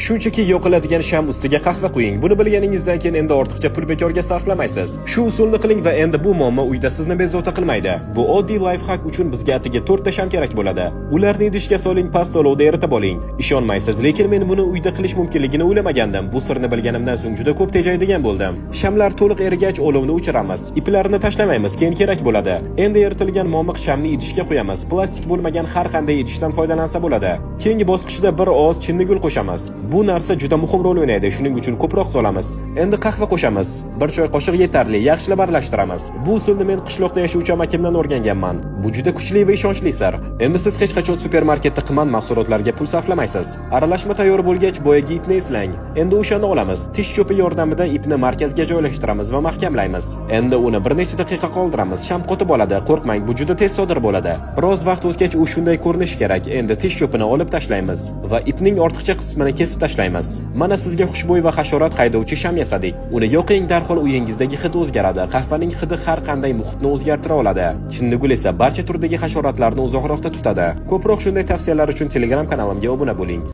Shunchaki yoqiladigan sham ustiga qahva quying. Buni bilganingizdan keyin endi ortiqcha pul bekorga sarflamaysiz. Shu usulni qiling va endi bu muammo uyda sizni bezovta qilmaydi. Bu oddiy лайфхак uchun bizga atigi 4 ta sham kerak bo'ladi. Ularni idishga soling, past olovda eritib oling. Ishonmaysiz, lekin men buni uyda qilish mumkinligini o'ylamagandim. Bu sirni bilganimdan so'ng juda ko'p tejaydigan bo'ldim. Shamlar to'liq erigach, olovni o'chiramiz. Iplarni tashlamaymiz, keyin kerak bo'ladi. Endi eritilgan momiq shamni idishga quyamiz. Plastik bo'lmagan har qanday idishdan foydalansa bo'ladi. Keyingi bosqichda bir oz chinnigul qo'shamiz. Bu narsa juda muhim rol o'ynaydi, shuning uchun ko'proq solamiz. Endi qahva qo'shamiz. Bir choy qoshiq yetarli, yaxshilab aralashtiramiz. Bu usulni men qishloqda yashovchi amakimdan o'rganganman. Bu juda kuchli va ishonchli sir. Endi siz hech qachon supermarketda qimmat mahsulotlarga pul sarflamaysiz. Aralashma tayyor bo'lgach, boyagi ipni eslang. Endi o'shani olamiz. Tish cho'pi yordamida ipni markazga joylashtiramiz va mahkamlaymiz. Endi uni bir necha daqiqa qoldiramiz. Sham qotib oladi. Qo'rqmang, bu juda tez sodir bo'ladi. Biroz vaqt o'tgach, u shunday ko'rinishi kerak. Endi tish cho'pini olib tashlaymiz va ipning ortiqcha qismini kesib tashlaymiz. Mana sizga xushbo'y va hasharot haydovchi sham yasadik. Uni yoqing, darhol uyingizdagi hid o'zgaradi. Qahvaning hidi har qanday muhitni o'zgartira oladi. Chinnigul esa barcha turdagi hasharotlarni uzoqroqda tutadi. Ko'proq shunday tavsiyalar uchun Telegram kanalimga obuna bo'ling.